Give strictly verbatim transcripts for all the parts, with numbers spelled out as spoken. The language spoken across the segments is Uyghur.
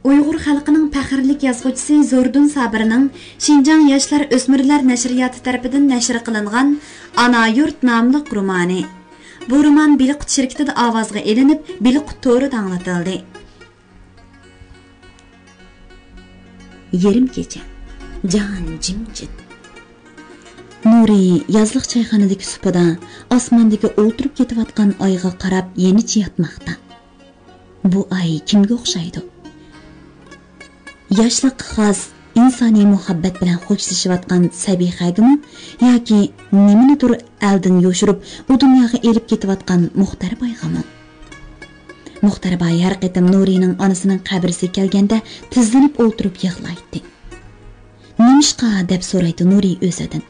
ئۇيغۇر خەلقىنىڭ پەخىرلىك يازغۇچىسى زوردۇن سابىرنىڭ شىنجاڭ ياشلار ئۆسمۈرلەر نەشرىياتى تەرىپىدىن نەشر قىلىنغان ئانا يۇرت ناملىق رومانى. بۇ رومان بىلقۇت شىركىتىدە ئاۋازغا ئېلىنىپ، بىلقۇت تورىدا ئاڭلىتىلدى. يېرىم كېچە. جاھان جىمجىت. نۇرى يازلىق چايخانىدىكى سۇپىدا ئاسماندىكى ئولتۇرۇپ كېتىۋاتقان ئايغا قاراپ يېنىچە ياتماقتا. بۇ ئاي كىمگە ئوخشايدۇ؟ ياشلىققا خاس ئىنسانىي مۇھەببەت بىلەن خوشلىشىۋاتقان سەبىخەگىمۇ ياكى نېمىنىدۇر ئەلدىن يوشۇرۇپ ئۇ دۇنياغا ئېلىپ كېتىۋاتقان مۇختەر بايغىمۇ؟ مۇختەر باي ھەر قېتىم نۇرىنىڭ ئانىسىنىڭ قەبرىسىگە كەلگەندە تىزلىنىپ ئولتۇرۇپ يىغلايتتى. نېمىشقا دەپ سورايتتى نۇرى ئۆزىدىن.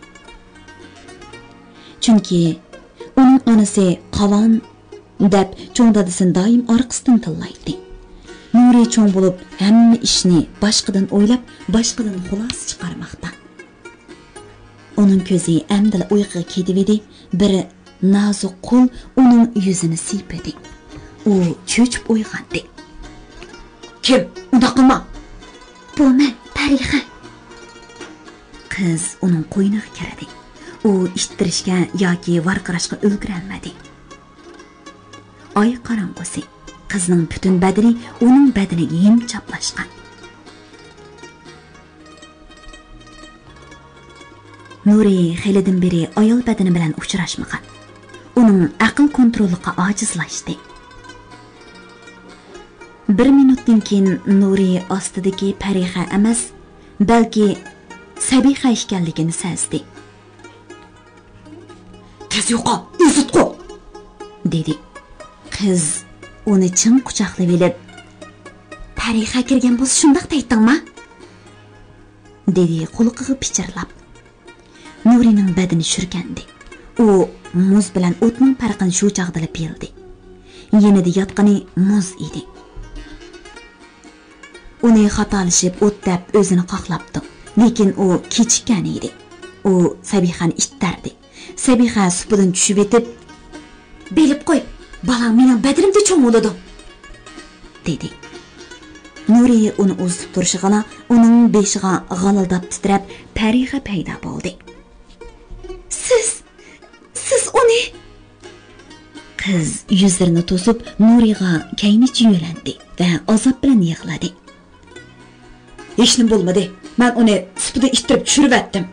چۈنكى ئۇنىڭ ئانىسى قاۋان دەپ چوڭ دادىسىنى دائىم ئارقىسىدىن تىللايتتى. نۇرى چوڭ بولۇپ ھەممە ئىشنى باشقىدىن ئويلاپ، باشقىدىن خۇلاسە چىقارماقتا. ئۇنىڭ كۆزى ئەمدىلا ئۇيقۇغا كېتىۋىدى، بىر نازۇك قول ئۇنىڭ يۈزىنى سىيپىدى. ئۇ چۆچۈپ ئويغاندى. كىم؟ ئۇنداق قىلما! بۇ مەن، پەرىخە. قىز ئۇنىڭ قوينىغا كىردى. ئۇ ئىتتىرىشكە ياكى ۋارقىراشقا ئۈلگۈرەلمىدى. ئاي قاراڭغۇسى، قىزنىڭ پۈتۈن بەدىنى ئۇنىڭ بەدىنىگە ھىم چاپلاشقان. نۇرى خېلىدىن بېرى ئايال بەدىنى بىلەن ئۇچراشمىغان. ئۇنىڭ ئەقىل كونتروللۇقى ئاجىزلاشتى. بىر مىنۇتتىن كېيىن نۇرى ئاستىدىكى پەرىخە ئەمەس، بەلكى سەبىخە ئىكەنلىكىنى سەزدى. تېز يوقال، ئېزىتقۇ! دېدى. قىز ئۇنى چىڭ قۇچاقلىۋېلىپ، پەرىخە كىرگەن بولسا شۇنداق دەيتتىڭما؟ دېدى قۇلىقىغا پىچىرلاپ. نۇرىنىڭ بەدىنى شۈركەندى. ئۇ مۇز بىلەن ئوتنىڭ پەرقىنى شۇ چاغدىلا بىلدى. يېنىدا ياتقىنى مۇز ئىدى. ئۇنى خاتالىشىپ ئوت دەپ ئۆزىنى قاقلاپتۇ. لېكىن ئۇ كېچىككەن ئىدى. ئۇ سەبىخەنى ئىتتەردى. سەبىخە سۇپىدىن چۈشۈۋېتىپ، بىلىپ قوي، بالاڭ مېنىڭ بەدىنىمدە چوڭ بولىدۇ، دېدى. نۇرى ئۇنى ئۇزىتىپ تۇرۇشىغىلا ئۇنىڭ بېشىغا غالىلداپ تىترەپ پەرىخە پەيدا بولدى. سىز، سىز ئۇنى! قىز يۈزلىرىنى توسۇپ نۇرىغا كەينىچە يۆلەندى ۋە ئازاب بىلەن يىغلىدى. ھېچنېمە بولمىدى. مەن ئۇنى سۇپىدا ئىتتىرىپ چۈشۈرۈۋەتتىم.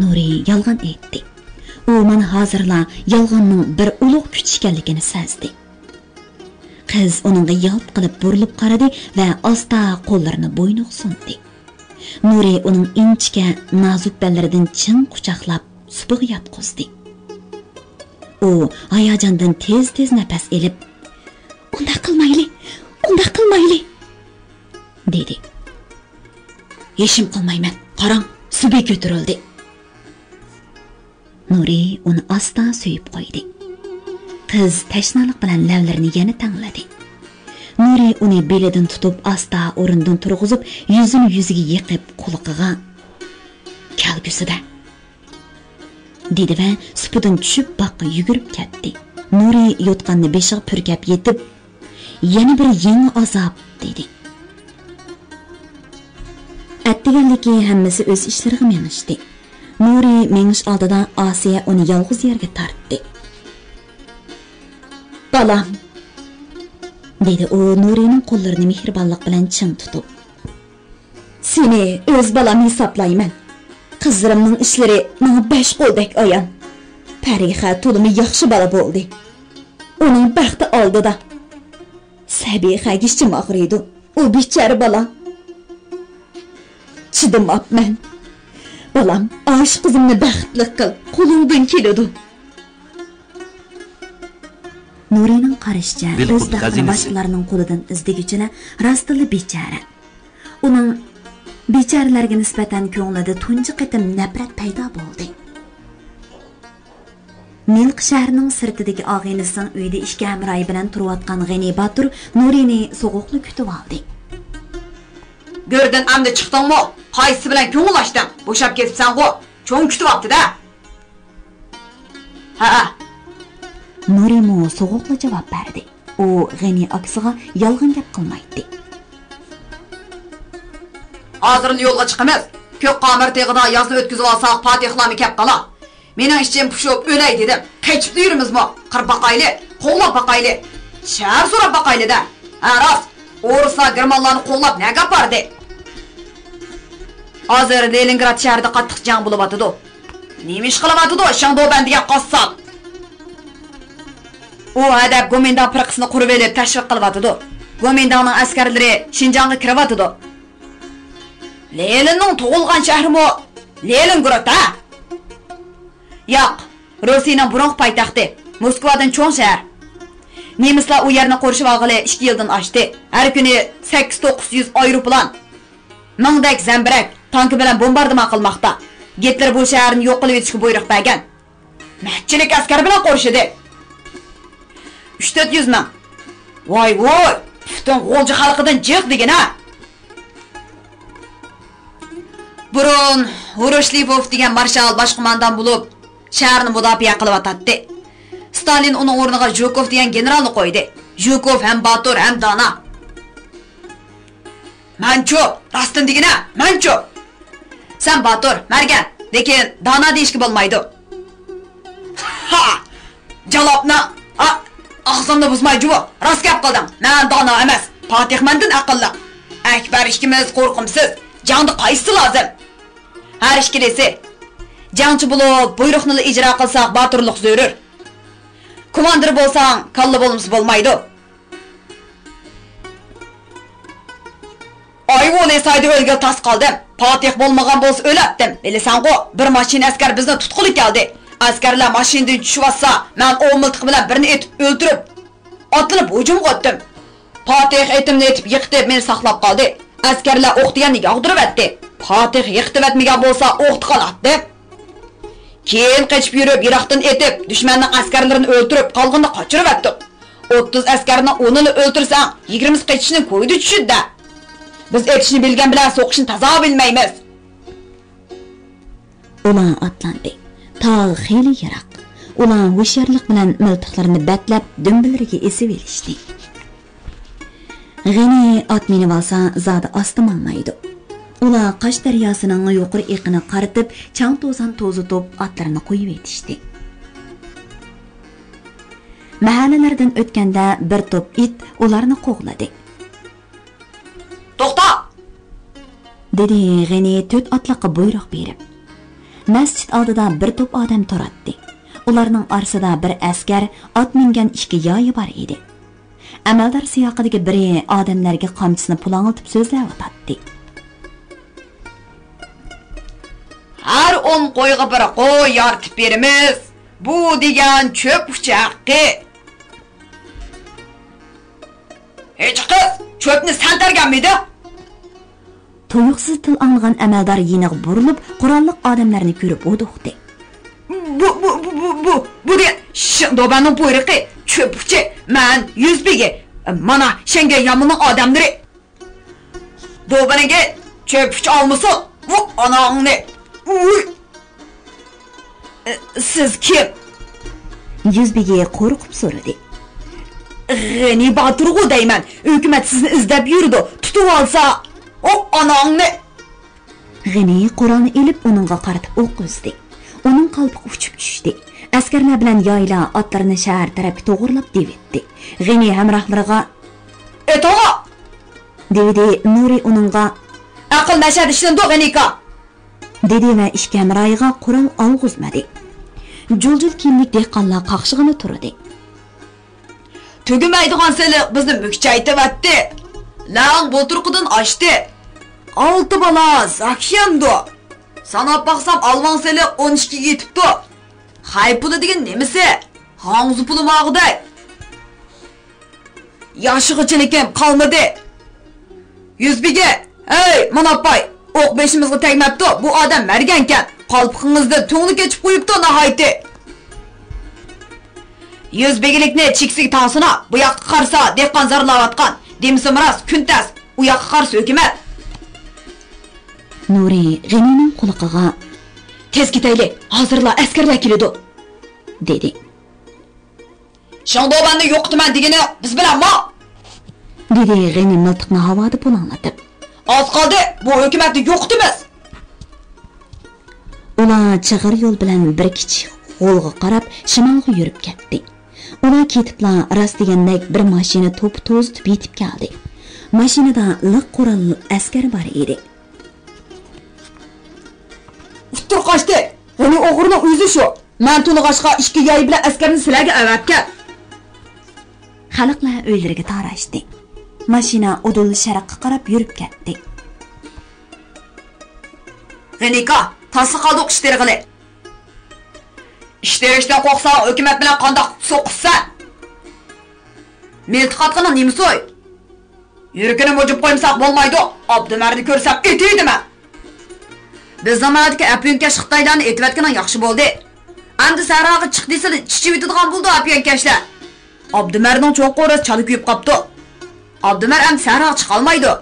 نۇرى يالغان ئېيتتى. ئۇ مانا ھازىرلا يالغاننىڭ بىر ئۇلۇغ كۈچ ئىكەنلىكىنى سەزدى. قىز ئۇنىڭغا يالت قىلىپ بۇرۇلۇپ قارىدى ۋە ئاستا قوللىرىنى بوينىغا سۇندى. نۇرى ئۇنىڭ ئىنچىكە، نازۇك بەللىرىدىن چىڭ قۇچاقلاپ، سۇپىغا ياتقۇزدى. ئۇ ھاياجاندىن تېز-تېز نەپەس ئېلىپ، ئۇنداق قىلمايلى، ئۇنداق قىلمايلى، دېدى. ھېچنېمە قىلمايمەن، قاراڭ، سۇ بىر كۆتۈرۈلدى. نۇرى ئۇنى ئاستا سۆيۈپ قويدى. قىز تەشنالىق بىلەن لەۋلىرىنى يەنە تەڭلىدى. نۇرى ئۇنى بېلىدىن تۇتۇپ، ئاستا ئورنىدىن تۇرغۇزۇپ، يۈزىنى يۈزىگە يېقىپ، قۇلىقىغا، كەلگۈسىدە، دېدى ۋە سۇپىدىن چۈشۈپ باغقا يۈگۈرۈپ كەتتى. نۇرى يوتقاننى بېشىغا پۈركەپ يېتىپ، يەنە بىر يېڭى ئازاب، دېدى. ئەتىگەنلىكى ھەممىسى ئۆز ئىشلىرىغا مېڭىشتى. نۇرى مېڭىش ئالدىدا ئاسىيە ئۇنى يالغۇز يەرگە تارتتى. بالام، دېدى ئۇ نۇرىنىڭ قوللىرىنى مېھرىبانلىق بىلەن چىڭ تۇتۇپ. سېنى ئۆز بالام ھېسابلايمەن. قىزلىرىمنىڭ ئىشلىرى ماڭا بەش قولدەك ئايان. پەرىخە تولىمۇ ياخشى بالا بولدى. ئۇنىڭ بەختى ئالدىدا. سەبىخەگە ئىچىم ئاغرىيدۇ. ئۇ بىچارە بالا. چىدىماپمەن. بالام، ئاشۇ قىزىمنى بەختلىك قىل. قولۇڭدىن كېلىدۇ. نۇرىنىڭ قارىشىچە، ئۆز بەختىنى باشقىلارنىڭ قولىدىن ئىزدىگۈچىلەر راستتىنلا بىچارە. ئۇنىڭ بىچارىلەرگە نىسبەتەن كۆڭلىدە تۇنجى قېتىم نەپرەت پەيدا بولدى. نىلقا شەھىرىنىڭ سىرتىدىكى ئاغىنىسىنىڭ ئۆيىدە ئىككى ھەمراھى بىلەن تۇرۇۋاتقان غېنى باتۇر نۇرىنى سوغۇقلا كۈتۈۋالدى. گۆردىن ئەمدى چىقتىڭمۇ؟ قايسىسى بىلەن كۆڭۈل ئاچتىڭ؟ بوشاپ كېتىپسەنغۇ؟ چوڭ كۈتۈۋاپتۇ-دە. ھەئە. نۇرىمۇ سوغۇقلا جاۋاب بەردى. ئۇ غېنى ئاكىسىغا يالغان گەپ قىلمايتتى. ھازىرلا يولغا چىقىمىز. كۆك قامۇر تېغىدا يازنى ئۆتكۈزۈۋالساق، پاتىخلارمۇ كەپ قالا. مېنىڭ ئىچىم پۇشۇپ ئۆلەي دېدىم. قېچىپلا يۈرىمىزمۇ؟ قىر باقايلى، قوغلاپ باقايلى. شەھەر سوراپ باقايلى-دە. ھە، راست. ئورۇسلار گېرمانلارنى قوغلاپ نەگە ئاپاردى؟ ھازىر لېنىنگراد شەھىرىدە قاتتىق جەڭ بولۇۋاتىدۇ. نېمە ئىش قىلىۋاتىدۇ شېڭدۇبەن دېگەن قاسساپ؟ ئۇ ھەدەپ گومىنداڭ پىرقىسىنى قۇرۇۋېلىپ تەشۋىق قىلىۋاتىدۇ. گومىنداڭنىڭ ئەسكەرلىرى شىنجاڭغا كىرىۋاتىدۇ. لېنىننىڭ تۇغۇلغان شەھىرىمۇ لېنىنگراد، ھە؟ ياق، روسىيەنىڭ بۇرۇنقى پايتەختى، موسكۋادىن چوڭ شەھەر. نېمىسلار ئۇ يەرنى قورشىۋالغىلى ئىككى يىلدىن ئاشتى. ھەر كۈنى سەككىز توققۇز يۈز ئايروپىلان، مىڭدەك زەمبىرەك، تانكا بىلەن بومباردىمان قىلماقتا. گىتلېر بۇ شەھەرنى يوق قىلىۋېتىشكە بۇيرۇق بەرگەن. نەچچىلىك ئەسكەر بىلەن قورشىدى؟ ئۈچ تۆت يۈز مىڭ. ۋاي ۋۇي، پۈتۈن غۇلجا خەلقىدىن جىق دېگىنە. بۇرۇن ۋوروشلېۋوف دېگەن مارشال باش قوماندان بولۇپ، شەھەرنى مۇداپىئە قىلىۋاتاتتى. ستالىن ئۇنىڭ ئورنىغا ژۇكوف دېگەن گېنېرالنى قويدى. ژۇكوف ھەم باتۇر، ھەم دانا. مەنچۇ، راستىنى دېگىنە، مەنچۇ. سەن باتۇر، مەرگەن، لېكىن دانا دېيىشكە بولمايدۇ. ھا! جالاپنا، ھا! ئاغزىمنى بۇزماي جۇمۇ، راست گەپ قىلدىڭ. مەن دانا ئەمەس، پاتىخ مەندىن ئەقىللىق. ئەكبەر ئىككىمىز قورقۇمسىز. جەڭدە قايسىسى لازىم؟ ھەر ئىككىلىسى. جەڭچى بولۇپ، بۇيرۇقنىلا ئىجرا قىلساق، باتۇرلۇق زۆرۈر. كوماندىر بولساڭ، كاللا بولمىسا بولمايدۇ. ئايۋۇنى سايدا ئۆلگىلى تاس قالدىم. پاتىخ بولمىغان بولسا ئۆلەتتىم. بىلىسەنغۇ، بىر ماشىنا ئەسكەر بىزنى تۇتقىلى كەلدى. ئەسكەرلەر ماشىنىدىن چۈشۈۋاتسا، مەن ئوۋ مىلتىقى بىلەن بىرنى ئېتىپ ئۆلتۈرۈپ، ئاتلىنىپ ھۇجۇمغا ئۆتتۈم. پاتىخ ئېتىمنى ئېتىپ يىقىتىپ، مېنى ساقلاپ قالدى. ئەسكەرلەر ئوق دېگەننى ياغدۇرۇۋەتتى. پاتىخ يىقىتىۋەتمىگەن بولسا، ئوقتا قالاتتىم. كېيىن قېچىپ يۈرۈپ، يىراقتىن ئېتىپ، دۈشمەننىڭ ئەسكەرلىرىنى ئۆلتۈرۈپ، قالغىنىنى قاچۇرۇۋەتتۇق. ئوتتۇز ئەسكەرنىڭ ئونىنى ئۆلتۈرسەڭ، يىگىرمىسى قېچىشنىڭ كويىدا چۈشىدۇ-دە. بىز ئېتىشنى بىلگەن بىلەن سوقۇشنى تازا بىلمەيمىز. ئۇلار ئاتلاندى. تاغ خېلى يىراق. ئۇلار ھوشيارلىق بىلەن مىلتىقلىرىنى بەتلەپ، دۈمبىلىرىگە ئېسىۋېلىشتى. غېنى ئات مىنىۋالسا، زادى ئاستا ماڭمايدۇ. ئۇلار قاش دەرياسىنىڭ يۇقىرى ئېقىنىغا قارىتىپ، چاڭ-توزان توزۇتۇپ، ئاتلىرىنى قويۇۋېتىشتى. مەھەللىلەردىن ئۆتكەندە، بىر توپ ئىت ئۇلارنى قوغلىدى. توختا! دېدى غېنى تۆت ئاتلىققا بۇيرۇق بېرىپ. مەسچىت ئالدىدا بىر توپ ئادەم تۇراتتى. ئۇلارنىڭ ئارىسىدا بىر ئەسكەر، ئات مىنگەن ئىككى يايى بار ئىدى. ئەمەلدار سىياقىدىكى بىرى ئادەملەرگە قامچىسىنى پۇلاڭلىتىپ سۆزلەۋاتاتتى. ھەر ئون قويغا بىر قوي يارىتىپ بېرىمىز. بۇ دېگەن چۆپ ئۇچى ھەققى. ھېچ قىز، چۆپنى سەن تەرگەنمىدىڭ؟ تۇيۇقسىز تىل ئاڭلىغان ئەمەلدار يېنىغا بۇرۇلۇپ، قوراللىق ئادەملەرنى كۆرۈپ ھودۇقتى. بۇ، بۇ، بۇ، بۇ، بۇ، بۇ دېگەن شېڭدۇبەننىڭ بۇيرۇقى، چۆپ ئۇچى، مەن يۈز بېگى، مانا شەڭگەن يامىنىڭ ئادەملىرى. دوبىنىگە چۆپ ئۇچى ئالمىسۇن، ۋۇ ئاناڭنى. ئۇي. سىز كىم؟ يۈز بېگى قورقۇپ سورىدى. غېنى باتۇرغۇ دەيمەن، ھۆكۈمەت سىزنى ئىزدەپ يۈرىدۇ، تۇتۇۋالسا، ئوق ئاناڭنى! غېنى قورالنى ئېلىپ، ئۇنىڭغا قارىتىپ ئوق ئۈزدى. ئۇنىڭ قالپىقى ئۇچۇپ چۈشتى. ئەسكەرلەر بىلەن يايلار ئاتلىرىنى شەھەر تەرەپكە توغرىلاپ دېۋىتتى. غېنى ھەمراھلىرىغا، ئېتىڭلار! دېۋىدى. نۇرى ئۇنىڭغا، ئەقىل مەشەدە ئىشلىنىدۇ، غېنىكا! دېدى ۋە ئىككى ھەمراھىغا قورال ئالغۇزمىدى. جۇل-جۇل كىيىملىك دېھقانلار قاقشىغىلى تۇردى. تۈگىمەيدىغان سېلىق بىزنى مۈكچەيتىۋەتتى. لەڭ بۇلتۇرقىدىن ئاشتى. ئالتە بالا زاكيەندۇ. ساناپ باقسام، ئالۋاڭ سېلىق ئون ئىككىگە يېتىپتۇ. خەي پۇلى دېگەن نېمىسى؟ خاڭزۇ پۇلى ماغۇدەك. ياشىغۇچىلىكىم قالمىدى. يۈز بېگى، ھەي، مانا ئاپاي، ئوق بېشىمىزغا تەگمەپتۇ، بۇ ئادەم مەرگەنكەن، قالپىقىڭىزدىن تۈڭنى كېچىپ قويۇپتۇ ناھايىتى. يۈز بېگىلىكنى چېكىسىگە تاڭسۇنا، بۇ ياققا قارىسا دېھقان زارلاۋاتقان، دېمىسىمۇ راست، كۈن تەس، ئۇ ياققا قارىسا ھۆكۈمەت. نۇرى غېنىنىڭ قۇلىقىغا، تېز كېتەيلى، ھازىرلا ئەسكەرلەر كېلىدۇ، دېدى. شېڭدۇبەننى يوقىتىمەن دېگىنى بىز بىلەنمۇ؟ دېدى غېنى مىلتىقنى ھاۋادا پۇلاڭلىتىپ. ئاز قالدى، بۇ ھۆكۈمەتنى يوقىتىمىز! ئۇلار چىغىر يول بىلەن بىر كىچىك غولغا قاراپ شىمالغا يۈرۈپ كەتتى. ئۇلار كېتىپلا راست دېگەندەك بىر ماشىنا توپا توزۇتۇپ يېتىپ كەلدى. ماشىنىدا لىق قوراللىق ئەسكەر بار ئىدى. ئۇتتۇر قاچتى! غېنى ئوغرىنىڭ ئۆزى شۇ! مەن تونۇغاچقا ئىككى ياي بىلەن ئەسكەرنى سىلەرگە ئەۋەتكەن! خەلقلەر ئۆيلىرىگە تاراشتى. ماشىنا ئۇدۇل شەرققە قاراپ يۈرۈپ كەتتى. غېنىكا، تاسلا قالدۇق ئىش تېرىغىلى. ئىش تېرىشتىن قورقساڭ، ھۆكۈمەت بىلەن قانداق سوقۇشسەن؟ مىلتىق ئاتقىنىڭ نېمىسى ئۇي؟ يۈرىكىنى مۇجۇپ قويمىساق بولمايدۇ. ئابدۇمەرنى كۆرسەم ئېتىۋېتىمەن. بىزنىڭ مەھەللىدىكى ئەپيۈنكەش خىتايلارنى ئېتىۋەتكىنىڭ ياخشى بولدى. ئەمدى سەھراغا چىق دېسىلا چىچىۋېتىدىغان بولدى ئەپيۈنكەشلەر. ئابدۇمەرنىڭ چوڭ قورۇسى چالا كۆيۈپ قاپتۇ. ئابدۇمەر ئەمدى سەھراغا چىقالمايدۇ.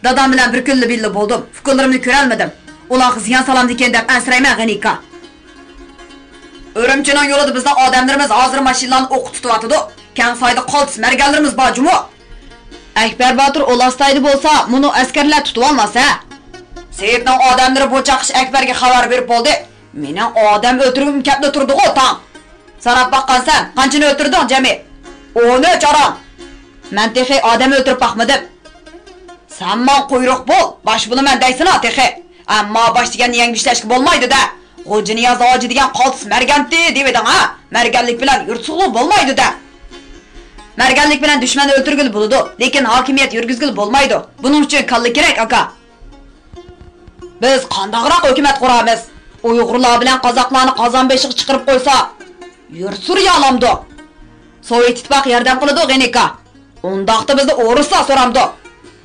دادام بىلەن بىر كۈنلا بىللە بولدۇم. ئۇكىلىرىمنى كۆرەلمىدىم. ئۇلارغا زىيان سالامدىكىن دەپ ئەنسىرەيمەن، غېنىكا. ئۈرۈمچىنىڭ يولىدا بىزنىڭ ئادەملىرىمىز ھازىر ماشىنىلارنى ئوققا تۇتۇۋاتىدۇ. كەڭ سايدا قالتىس مەرگەنلىرىمىز بار جۇمۇ. ئەكبەر باتۇر ئۇلار سايدا بولسا، مۇنۇ ئەسكەرلەر تۇتۇۋالماس ھە. سېيىتنىڭ ئادەملىرى بۇ چاققىچە ئەكبەرگە خەۋەر بېرىپ بولدى. مېنىڭ ئادەم ئۆلتۈرگۈم كەپلا تۇردىغۇ تاڭ. ساناپ باققانسەن، قانچىنى ئۆلتۈردۈڭ جەمئىي؟ ئون ئۈچ ئاران. مەن تېخى ئادەم ئۆلتۈرۈپ باقمىدىم. سەن ماڭا قۇيرۇق بول، باش بولىمەن دەيسىنا تېخى. ئەمما باش دېگەننى يەڭگۈشلەشكە بولمايدۇ-دە. غوجىنىياز ھاجى دېگەن قالتىس مەرگەنتى دېۋىدىڭ ھە؟ مەرگەنلىك بىلەن يۇرت سۇغۇرغىلى بولمايدۇ-دە. مەرگەنلىك بىلەن دۈشمەننى ئۆلتۈرگىلى بولىدۇ، لېكىن ھاكىمىيەت يۈرگۈزگىلى بولمايدۇ. بۇنىڭ ئۈچۈن كاللا كېرەك، ئاكا. بىز قانداقراق ھۆكۈمەت قۇرارمىز؟ ئۇيغۇرلار بىلەن قازاقلارنى قازان بېشىغا چىقىرىپ قويسا، يۇرت سۈرۈيەلەمدۇ؟ سوۋېت ئىتتىپاقى ياردەم قىلىدۇ، غېنىكا. ئۇنداقتا بىزنى ئورۇسلار سورامدۇ؟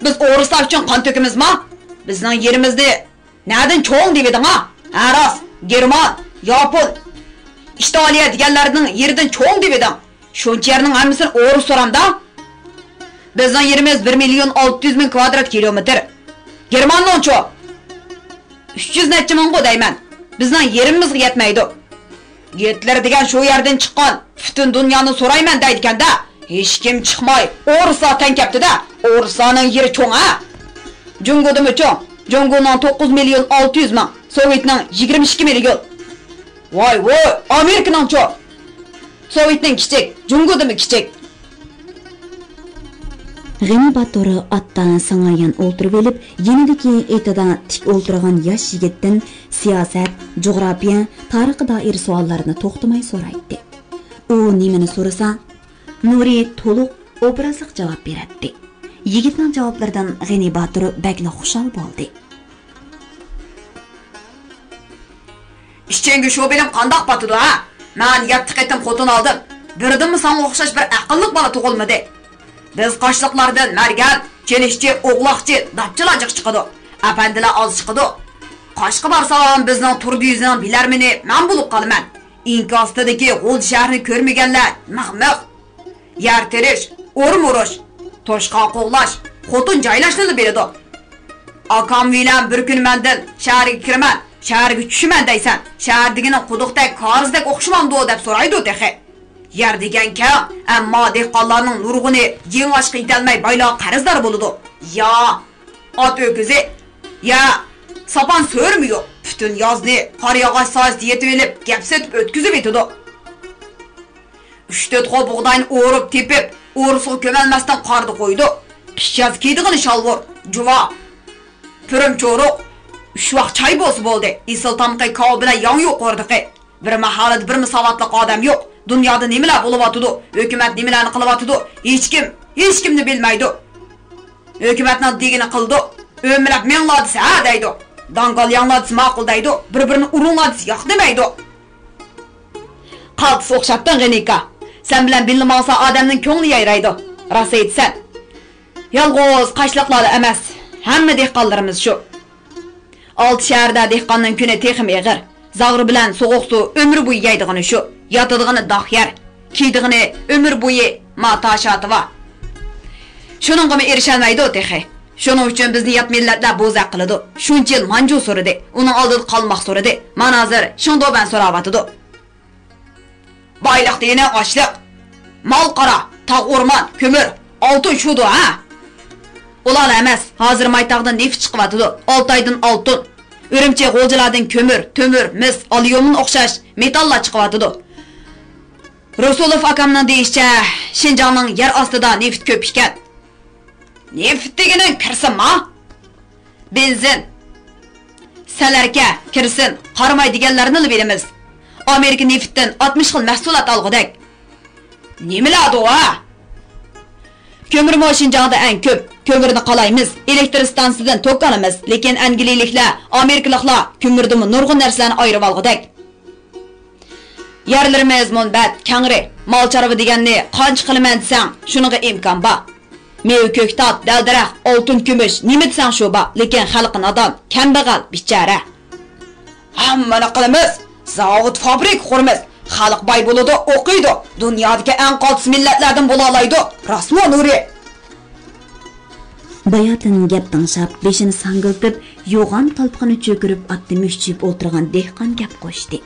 بىز ئورۇسلار ئۈچۈن قان تۆكىمىزما؟ بىزنىڭ يېرىمىزنى نەدىن چوڭ دېۋىدىڭ ھا؟ ھە راست، گېرمان، ياپون، ئىتالىيە دېگەنلەرنىڭ يېرىدىن چوڭ دېۋىدىڭ. شۇنچە يەرنىڭ ھەممىسىنى ئورۇس سورامدا؟ بىزنىڭ يېرىمىز بىر مىليون ئالتە يۈز مىڭ كۋادرات كىلومېتىر. گېرماننىڭچۇ؟ ئۈچ يۈز نەچچە مىڭغۇ دەيمەن. بىزنىڭ يېرىمىمىزغا يەتمەيدۇ. گىتلېر دېگەن شۇ يەردىن چىققان، پۈتۈن دۇنيانى سورايمەن دەيدىكەن-دە. ھېچكىم چىقماي، ئورۇسلار تەڭ كەپتۇ-دە. ئورۇسلارنىڭ يېرى چوڭ ھە؟ جۇڭگودىنمۇ چوڭ. جۇڭگونىڭ توققۇز مىليون ئالتە يۈز مىڭ، سوۋېتنىڭ يىگىرمە ئىككى مىليون. ۋاي ۋوي، ئامېرىكىنىڭچۇ؟ سوۋېتنىڭ كىچىك، جۇڭگودىنمۇ كىچىك. غېنى باتۇر ئاتتا سىڭايان ئولتۇرۇۋېلىپ، يېنىدىكى ئېتىدا تىك ئولتۇرغان ياش يىگىتتىن سىياسەت، جۇغراپىيە، تارىخقا دائىر سوئاللارنى توختىماي سورايتتى. ئۇ نېمىنى سورىسا، نۇرى تولۇق ئوبرازلىق جاۋاب بېرەتتى. يىگىتنىڭ جاۋابلىرىدىن غېنى باتۇر بەكلا خۇشال بولدى. ئىچىڭگە شۇ بىلىم قانداق پاتىدۇ ھە؟ مەن يەتتە قېتىم خوتۇن ئالدىم. بىردىنمۇ ساڭا ئوخشاش بىر ئەقىللىق بالا تۇغۇلمىدى. بىز قاشلىقلاردىن مەرگەن، چېلىشچى، ئوغلاقچى، داپچىلار جىق چىقىدۇ. ئەپەندىلەر ئاز چىقىدۇ. قاشقا بارسام، بىزنىڭ تۇردى يۈزىنىڭ بىلەرمىنى مەن بولۇپ قالىمەن. ئىنكاستىدىكى غۇلجا شەھىرىنى كۆرمىگەنلەر مىغ-مىغ. يەر تېرىش، ئورما ئورۇش، توشقان قوغلاش، خوتۇن جايلاشنىلا بىلىدۇ. ئاكام بىلەن بىر كۈنى مەندىن شەھەرگە كىرىمەن، شەھەرگە چۈشىمەن دەيسەن، شەھەر دېگىنىڭ قۇدۇقتەك، كارىزدەك ئوخشىمامدۇ دەپ سورايدۇ تېخى. يەر دېگەن كەڭ، ئەمما دېھقانلارنىڭ نۇرغۇنى يېڭى ئاشقا يېتەلمەي بايلارغا قەرزدار بولىدۇ. يا ئات ئۆكۈزى، يا ساپان سۆرىمۇ يوق. پۈتۈن يازنى قار ياغاچ سايىسىدا يېتىۋېلىپ، گەپ سېتىپ ئۆتكۈزۈۋېتىدۇ. ئۈچ تۆت خو بۇغداينى ئورۇپ، تېپىپ، ئورۇسىغا كۆمەلمەستىن قاردا قويىدۇ. قىش ياز كىيىدىغىنى شالۋۇر، جۇۋا، پۈرۈم چورۇق، ئۈچ ۋاق چاي بولسا بولدى. ئېسىل تامىقى، كاۋا بىلەن ياڭيۇ قوردىقى. بىر مەھەللىدە بىرمۇ ساۋاتلىق ئادەم يوق. دۇنيادا نېمىلەر بولۇۋاتىدۇ؟ ھۆكۈمەت نېمىلەرنى قىلىۋاتىدۇ؟ ھېچكىم، ھېچكىمنى بىلمەيدۇ. ھۆكۈمەتنىڭ دېگىنى قىلىدۇ. ئۆمىلەپ مېڭىڭلار دېسە ھە دەيدۇ. داڭگال يەڭلار دېسە ماقۇل دەيدۇ. بىر-بىرىنى ئۇرۇڭلار دېسە ياق دېمەيدۇ. قالتىس ئوخشاتتىڭ، غېنىكا. سەن بىلەن بىللە ماڭسا ئادەمنىڭ كۆڭلى يايرايدۇ. راست ئېيتىسەن. يالغۇز قاشلىقلارلا ئەمەس، ھەممە دېھقانلىرىمىز شۇ. ئالتە شەھەردە دېھقاننىڭ كۈنى تېخىمۇ ئېغىر. زاغرا بىلەن سوغۇق سۇ ئۆمۈر بويى يەيدىغىنى شۇ. ياتىدىغىنى داغ يەر، كىيىدىغىنى ئۆمۈر بويى ماتا شاتىۋا. شۇنىڭغىمۇ ئېرىشەلمەيدۇ تېخى. شۇنىڭ ئۈچۈن بىزنى يات مىللەتلەر بوزەك قىلىدۇ. شۇنچە يىل مانجۇ سورىدى، ئۇنىڭ ئالدىدا قالماق سورىدى. مانا ھازىر شېڭدۇبەن سوراۋاتىدۇ. بايلىق دېگىنىڭ ئاشلىق. مال قارا، تاغ ئورمان، كۆمۈر، ئالتۇن شۇدۇ، ھە؟ ئۇلارلا ئەمەس، ھازىر مايتاغدىن نېفىت چىقىۋاتىدۇ، ئالتايدىن ئالتۇن. ئۈرۈمچى، غۇلجىلاردىن كۆمۈر، تۆمۈر، مىس، ئاليۇمىن ئوخشاش مېتاللار چىقىۋاتىدۇ. رۇسۇلوف ئاكامنىڭ دېيىشىچە، شىنجاڭنىڭ يەر ئاستىدا نېفىت كۆپ ئىكەن. نېفىت دېگىنىڭ كىرسىنما؟ بېنزىن، سەلەركە، كىرسىن، قاراماي دېگەنلەرنىلا بىلىمىز. ئامېرىكا نېفىتتىن ئاتمىش خىل مەھسۇلات ئالغۇدەك. نېمىلاردۇ ھە؟ كۆمۈرمۇ شىنجاڭدا ئەڭ كۆپ. كۆمۈرنى قالايمىز، ئېلېكتر ئىستانسىسىدىن توك ئالىمىز، لېكىن ئەنگلىيەلىكلەر، ئامېرىكىلىقلار كۆمۈردىنمۇ نۇرغۇن نەرسىلەرنى ئايرىۋالغۇدەك. يەرلىرىمىز مۇنبەت، كەڭرى، مال چارۋا دېگەننى قانچە قىلىمەن دېسەڭ، شۇنىڭغا ئىمكان بار. مېۋە، كۆكتات، دەل-دەرەخ، ئالتۇن، كۈمۈش، نېمە دېسەڭ شۇ بار، لېكىن خەلق نادان، كەمبەغەل، بىچارە. ھەممىنى قىلىمىز، زاۋۇت، فابرىكا قۇرىمىز، خەلق باي بولىدۇ، ئوقۇيدۇ، دۇنيادىكى ئەڭ قالتىس مىللەتلەردىن بولالايدۇ. راستمۇ، نۇرى؟ باياتىن گەپ تىڭشاپ، بېشىنى ساڭگىلتىپ، يوغان قالپىقىنى چۆكۈرۈپ ئاتتى مۈكچىيىپ ئولتۇرغان دېھقان گەپ قوشتى.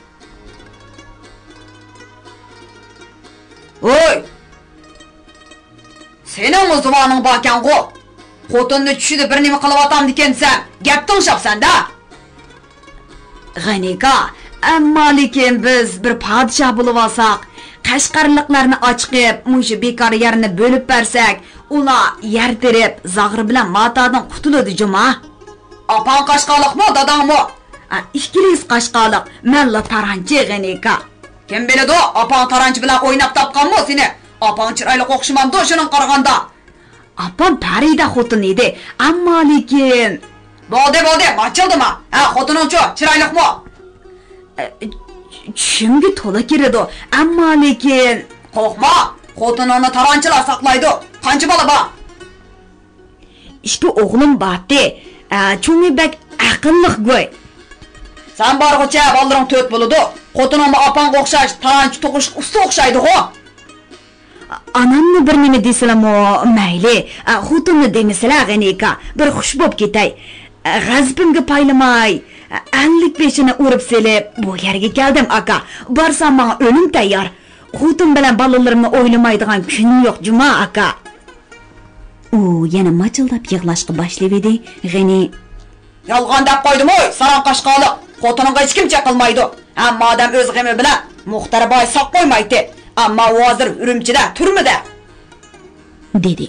ۋوي! سېنىڭمۇ زۇۋانىڭ باركەنغۇ؟ خوتۇننى چۈشىدە بىر نېمە قىلىۋاتامدىكەنسەن، گەپ تىڭشاپسەن-دە! غېنىكا، ئەمما لېكىن بىز بىر پادىشاھ بولۇۋالساق، قەشقەرلىقلارنى ئاچىقىپ، مۇشۇ بىكار يەرنى بۆلۈپ بەرسەك، ئۇلار يەر تېرىپ، زاغرا بىلەن ماتادىن قۇتۇلىدۇ جۇما. ئاپاڭ قاشقالىقمۇ، داداڭمۇ؟ ئا، ئىككىلىسى قاشقالىق، مەنلا تارانچى، غېنىكا. كىم بىلىدۇ، ئاپاڭ تارانچى بىلەن ئويناپ تاپقانمۇ سېنى؟ ئاپاڭ چىرايلىق ئوخشىمامدۇ شۇنىڭغا قارىغاندا؟ ئاپام پەرىدە خوتۇن ئىدى، ئەمما لېكىن. بولدى، بولدى، ماچىلدىما. ھە، خوتۇنۇڭچۇ، چىرايلىقمۇ؟ ئە، چۈشۈمگە تولا كىرىدۇ، ئەمما لېكىن. قورقما، خوتۇنۇڭنى تارانچىلار ساقلايدۇ. قانچە بالا بار؟ ئىككى ئوغلۇم بارتى. ئە، چوڭى بەك ئەقىللىق گۇي. سەن بارغۇچە بالىلىرىڭ تۆت بولىدۇ. خوتۇنۇڭمۇ ئاپاڭغا ئوخشاش تارانچى توقۇشقا ئۇستا ئوخشايدىغۇ. ئاناممۇ بىر نېمە دېسىلىمۇ مەيلى، ئە، خوتۇننى دېمىسىلە، غېنىكا، بىر خۇش بوپ كېتەي. ئە، غەزىپىمگە پايلىماي، ئە، ئەللىك بېشىنى ئۇرۇپ سېلىپ، بۇ يەرگە كەلدىم، ئاكا. بارسام ماڭا ئۆلۈم تەييار. خوتۇن بىلەن بالىلىرىمنى ئويلىمايدىغان كۈنۈم يوق جۇما، ئاكا. ئۇ يەنە ماچىلداپ يىغلاشقا باشلىۋىدى. غېنى. يالغان دەپ قويدۇمۇي، ساراڭ قاشقالىق. خوتۇنۇڭغا ھېچكىم چېقىلمايدۇ. ھەممە ئادەم ئۆز غېمى بىلەن. مۇختەر باي ساق قويمايتتى. ئەمما ئۇ ھازىر ئۈرۈمچىدە، تۈرمىدە. دېدى.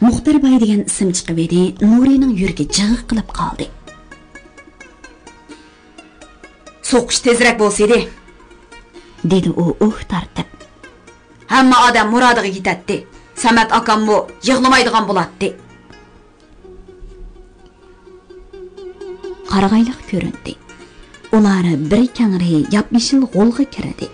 مۇختەر باي دېگەن ئىسىم چىقىۋىدى، نۇرىنىڭ يۈرىكى جىغ قىلىپ قالدى. سوقۇش تېزرەك بولسىدى. دېدى ئۇ ئۇھ تارتىپ. ھەممە ئادەم مۇرادىغا يېتەتتى. سەمەت ئاكاممۇ يىغلىمايدىغان بولاتتى. قارىغايلىق كۆرۈندى. ئۇلار بىر كەڭرى ياپيېشىل غولغا كىردى.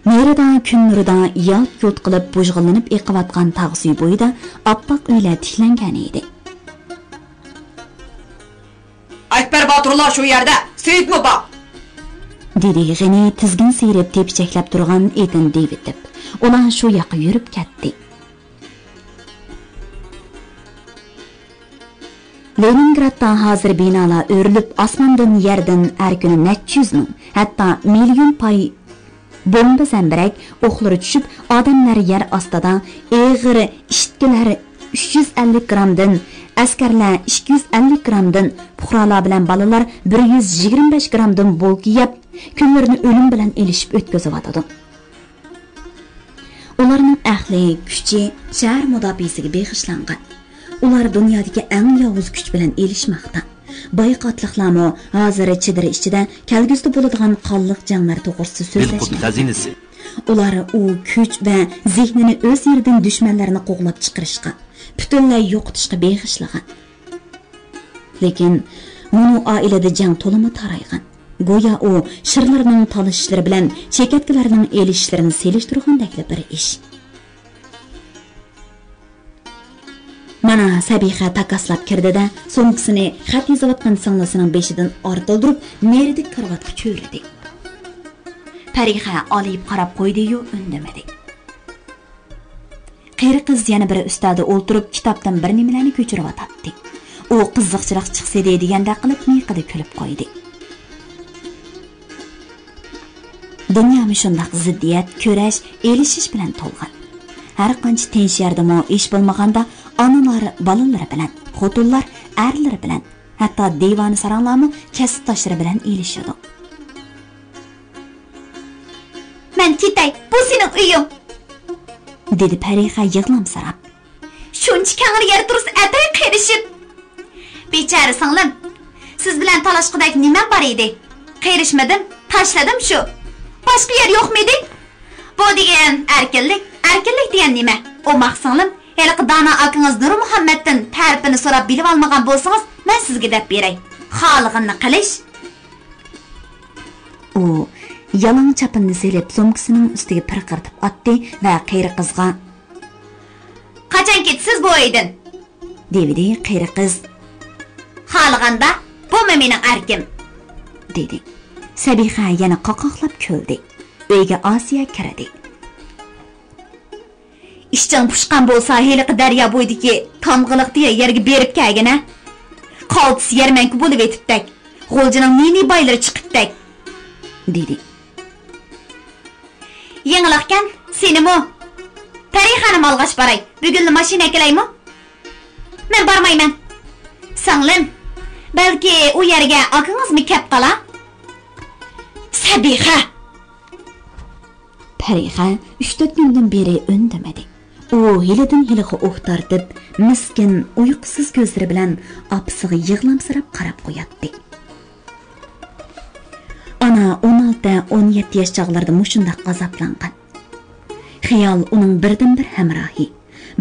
نېرىدا كۈن نۇرىدا يالت-يۇلت قىلىپ بۇژغىلىنىپ ئېقىۋاتقان تاغ سۈيى بويىدا ئاپئاق ئۆيلەر تىكلەنگەن ئىدى. ئەكبەر باتۇرلار شۇ يەردە، سېيىتمۇ بار. دېدى غېنى تىزگىن سىيرىپ تېپىچەكلەپ تۇرغان ئېتىنى دېۋىتىپ. ئۇلار شۇ ياققا يۈرۈپ كەتتى. لېنىنگرادتا ھازىر بىنالار ئۆرۈلۈپ، ئاسماندىن، يەردىن ھەر كۈنى نەچچە يۈز مىڭ، ھەتتا مىليون پاي بومبا زەمبىرەك ئوقلىرى چۈشۈپ، ئادەملەر يەر ئاستىدا، ئېغىر ئىشىتكىلەر ئۈچ يۈز ئەللىك گرامدىن، ئەسكەرلەر ئىككى يۈز ئەللىك گرامدىن، پۇقرالار بىلەن بالىلار بىر يۈز يىگىرمە بەش گرامدىن بولكا يەپ، كۈنلىرىنى ئۆلۈم بىلەن ئېلىشىپ ئۆتكۈزۈۋاتىدۇ. ئۇلارنىڭ ئەقلى، كۈچى شەھەر مۇداپىئەسىگە بېغىشلانغان. ئۇلار دۇنيادىكى ئەڭ ياۋۇز كۈچ بىلەن ئېلىشماقتا. بايقى ئاتلىقلارمۇ ھازىر چېدىر ئىچىدە كەلگۈسىدە بولىدىغان قانلىق جەڭلەر توغرىسىدا سۆزلەشمەكتە. ئۇلار ئۇ كۈچ ۋە زېھنىنى ئۆز يېرىدىن دۈشمەنلەرنى قوغلاپ چىقىرىشقا، پۈتۈنلەي يوقىتىشقا بېغىشلىغان. لېكىن مۇنۇ ئائىلىدە جەڭ تولىمۇ تارايغان. گويا ئۇ شىرلارنىڭ تالىشىشلىرى بىلەن چېكەتكىلەرنىڭ ئېلىشىشلىرىنى سېلىشتۇرغاندەكلا بىر ئىش. مانا سەبىخە تاكاسلاپ كىردى-دە، سومكىسىنى خەت يېزىۋاتقان سىڭلىسىنىڭ بېشىدىن ئارتىلدۇرۇپ، نېرىدىكى كارىۋاتقا چۆرىدى. پەرىخە ئالىيىپ قاراپ قويدى-يۇ، ئۈندىمىدى. قېرى قىز يەنە بىر ئۈستەلدە ئولتۇرۇپ، كىتابتىن بىر نېمىلەرنى كۆچۈرۈۋاتاتتى. ئۇ قىزىقچىراق چىقسىدى دېگەندەك قىلىپ مىيىقىدا كۈلۈپ قويدى. دۇنيا مۇشۇنداق زىددىيەت، كۈرەش، ئېلىشىش بىلەن تولغان. ھەر قانچە تىنچ يەردىمۇ ھېچ بولمىغاندا ئانىلار بالىلىرى بىلەن، خوتۇنلار ئەرلىرى بىلەن، ھەتتا دىۋانە ساراڭلارمۇ كەسىپداشلىرى بىلەن ئېلىشىدۇ. مەن كېتەي، بۇ سېنىڭ ئۆيۈڭ، دېدى پەرىخە يىغلامسىراپ. شۇنچە كەڭرى يەر تۇرسا ئەتەي قېرىشىپ. بىچارە سىڭلىم، سىز بىلەن تالاشقۇدەك نېمەم بار ئىدى؟ قېرىشمىدىم، تاشلىدىم شۇ. باشقا يەر يوقمىدى؟ بۇ دېگەن ئەركىنلىك، ئەركىنلىك دېگەن نېمە؟ ئوماق سىڭلىم، ھېلىقى دانا ئاكىڭىز نۇرمۇھەممەتتىن تەرىپىنى سوراپ بىلىۋالمىغان بولسىڭىز، مەن سىزگە دەپ بېرەي. خالىغىنىنى قىلىش. ئۇ يالاڭ چاپىنىنى سېلىپ، سومكىسىنىڭ ئۈستىگە پىرقىرىتىپ ئاتتى ۋە قېرى قىزغا، قاچان كېتىسىز بۇ ئۆيدىن؟ دېۋىدى قېرى قىز. خالىغاندا، بۇمۇ مېنىڭ ئەركىم، دېدى. سەبىخە يەنە قاقاقلاپ كۈلدى. ئۆيگە ئاسىيە كىردى. ئىچىڭ پۇشقان بولسا، ھېلىقى دەريا بويىدىكى تامغىلىق دېگەن يەرگە بېرىپ كەلگىنە. قالتىس يەرمەنكە بولۇۋېتىپتەك، غۇلجىنىڭ نى-نى بايلىرى چىقىپتەك، دېدى. يېڭىلىقكەن، سېنىمۇ پەرىخانىم ئالغاچ باراي. بۈگۈنلا ماشىنا ئەكېلەيمۇ؟ مەن بارمايمەن. سىڭلىم، بەلكى ئۇ يەرگە ئاكىڭىزمۇ كەپ قالا؟ سەبىخە! پەرىخە ئۈچ-تۆت كۈندىن بېرى ئۈندىمىدى. ئۇ ھېلىدىن ھېلىغا ئۇھ تارتىپ، مىسكىن، ئۇيقۇسىز كۆزلىرى بىلەن ئاپىسىغا يىغلامسىراپ قاراپ قوياتتى. ئانا ئون ئالتە، ئون يەتتە ياش چاغلىرىدا مۇشۇنداق ئازابلانغان. خىيال ئۇنىڭ بىردىنبىر ھەمراھى،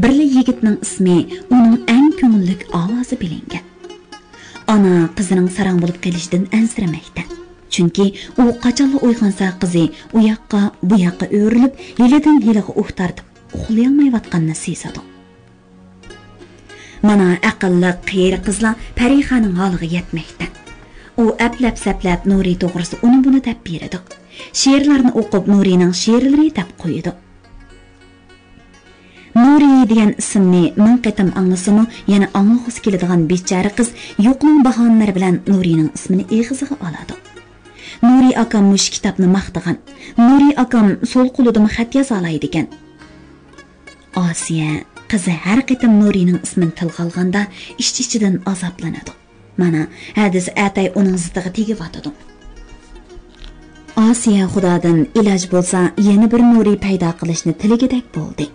بىرلا يىگىتنىڭ ئىسمى ئۇنىڭ ئەڭ كۆڭۈللۈك ئاۋازى بىلىنگەن. ئانا قىزىنىڭ ساراڭ بولۇپ قېلىشىدىن ئەنسىرىمەكتە. چۈنكى ئۇ قاچانلا ئويغانسا، قىزى ئۇ ياققا، بۇ ياققا ئۆرۈلۈپ، ھېلىدىن ھېلىغا ئۇھ تارتىپ ئۇخلىيالمايۋاتقىنىنى سېزىدۇ. مانا ئەقىللىق قېرى قىزلار پەرىخانىڭ ھالىغا يەتمەكتە. ئۇ ئەپلەپ-سەپلەپ نۇرى توغرىسىدا ئۇنى-بۇنى دەپ بېرىدۇ. شېئىرلارنى ئوقۇپ، نۇرىنىڭ شېئىرلىرى دەپ قويىدۇ. نۇرى دېگەن ئىسىمنى مىڭ قېتىم ئاڭلىسىمۇ، يەنە ئاڭلىغۇسى كېلىدىغان بىچارە قىز يوقنىڭ باھانىلىرى بىلەن نۇرىنىڭ ئىسمىنى ئېغىزىغا ئالىدۇ. نۇرى ئاكام مۇشۇ كىتابنى ماختىغان. نۇرى ئاكام سول قولىدىمۇ خەت يازالايدىكەن. ئاسىيە قىزى ھەر قېتىم نۇرىنىڭ ئىسمىنى تىلغا ئالغاندا ئىچ-ئىچىدىن ئازابلىنىدۇ. مانا، ھە دېسە ئەتەي ئۇنىڭ زىتىغا تېگىۋاتىدۇ. ئاسىيە خۇدادىن ئىلاج بولسا يەنە بىر نۇرى پەيدا قىلىشنى تىلىگۈدەك بولدى.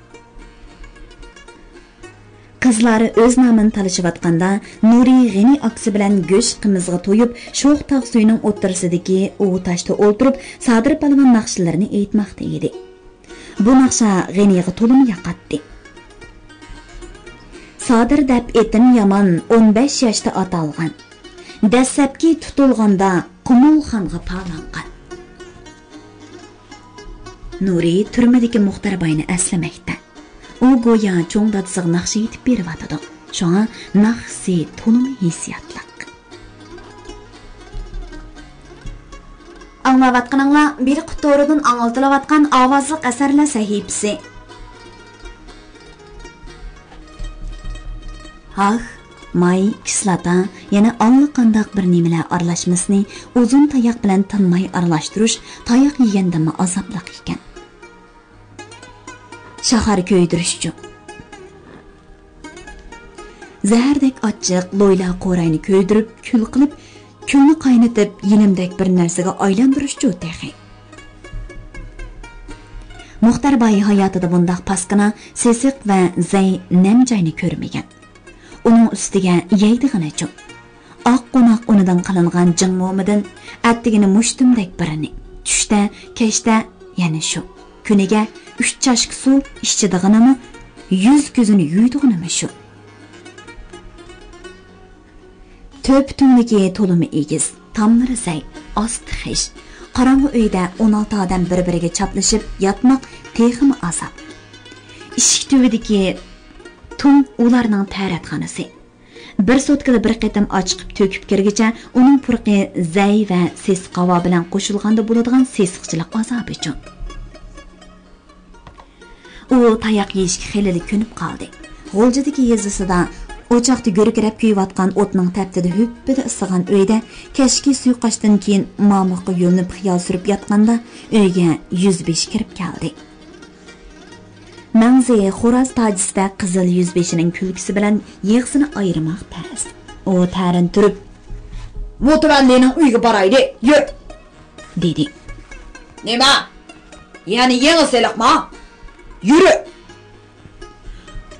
قىزلار ئۆز نامىنى تالىشىۋاتقاندا، نۇرى غېنى ئاكىسى بىلەن گۆش قىمىزغا تويۇپ، شوخ تاغ سۈيىنىڭ ئوتتۇرىسىدىكى ئۇۋا تاشتا ئولتۇرۇپ، سادىر پالۋان ناخشىلىرىنى ئېيتماقتا ئىدى. بۇ ناخشا غېنىغا تولىمۇ ياقاتتى. سادىر دەپ ئېتىم يامان، ئون بەش ياشتا ئاتالغان. دەسلەپكى تۇتۇلغاندا قۇمۇلخانغا پالانغان. نۇرى تۈرمىدىكى مۇختەر باينى ئەسلىمەكتە. ئۇ گويا چوڭ دادىسىغا ناخشا ئېيتىپ بېرىۋاتىدۇ. شۇڭا ناخشىسى تولىمۇ ھېسسىياتلىق. ئاڭلاۋاتقىنىڭلار بېرىقۇت تورىدىن ئاڭلىتىلىۋاتقان ئاۋازلىق ئەسەرلەر سەھىپىسى. ھاھ، ماي، كىسلاتا، يەنە ئاللىقانداق بىر نېمىلەر ئارىلاشمىسىنى ئۇزۇن تاياق بىلەن تىنماي ئارىلاشتۇرۇش تاياق يېگەندىنمۇ ئازابلىق ئىكەن. شاخار كۆيدۈرۈشچۇ؟ زەھەردەك ئاچچىق لويلا قوراينى كۆيدۈرۈپ، كۈل قىلىپ، كۈلنى قاينىتىپ، يېلىمدەك بىر نەرسىگە ئايلاندۇرۇشچۇ تېخى؟ مۇختەر باي ھاياتىدا بۇنداق پاسكىنا، سېسىق ۋە زەي نەم جاينى كۆرمىگەن. ئۇنىڭ ئۈستىگە يەيدىغىنىچۇ؟ ئاق قوناق ئۇنىدىن قىلىنغان جىڭ مومىدىن ئەتىگىنى مۇشتۇمدەك بىرنى، چۈشتە، كەچتە يەنە شۇ. كۈنىگە ئۈچ چاشكا سۇ، ئىچىدىغىنىمۇ يۈز كۆزىنى يۇيىدىغىنىمۇ شۇ. تۆپە تۈڭلۈكى تولىمۇ ئېگىز، تاملىرى زەي، ئاستى خىش. قاراڭغۇ ئۆيدە ئون ئالتە ئادەم بىر-بىرىگە چاپلىشىپ ياتماق تېخىمۇ ئازاب. ئىشىك تۈۋىدىكى تۇڭ ئۇلارنىڭ تەرەتخانىسى. بىر سوتكىدا بىر قېتىم ئاچىقىپ تۆكۈپ كىرگۈچە ئۇنىڭ پۇرىقى زەي ۋە سېسىق ھاۋا بىلەن قوشۇلغاندا بولىدىغان سېسىقچىلىق ئازابىچۇ. ئۇ تاياق يېيىشكە خېلىلا كۆنۈپ قالدى. غۇلجىدىكى يېزىسىدا ئوچاقتا گۈركىرەپ كۆيۈۋاتقان ئوتنىڭ تەپتىدە ھۈپپىدە ئىسسىغان ئۆيدە كەچكى سۇيقاشتىن كېيىن مامۇققا يۆلىنىپ خىيال سۈرۈپ ياتقاندا، ئۆيگە يۈزبېشى كىرىپ كەلدى. مەڭزى خوراز تاجىسىدەك قىزىل يۈزبېشىنىڭ كۈلكىسى بىلەن يىغىسىنى ئايرىماق تەس. ئۇ تەرىن تۇرۇپ، «مۇتەۋەللىنىڭ ئۆيىگە بارايلى، يۈر!» دېدى. «نېمە؟ يەنە يېڭى سېلىقما؟ يۈرۈ!»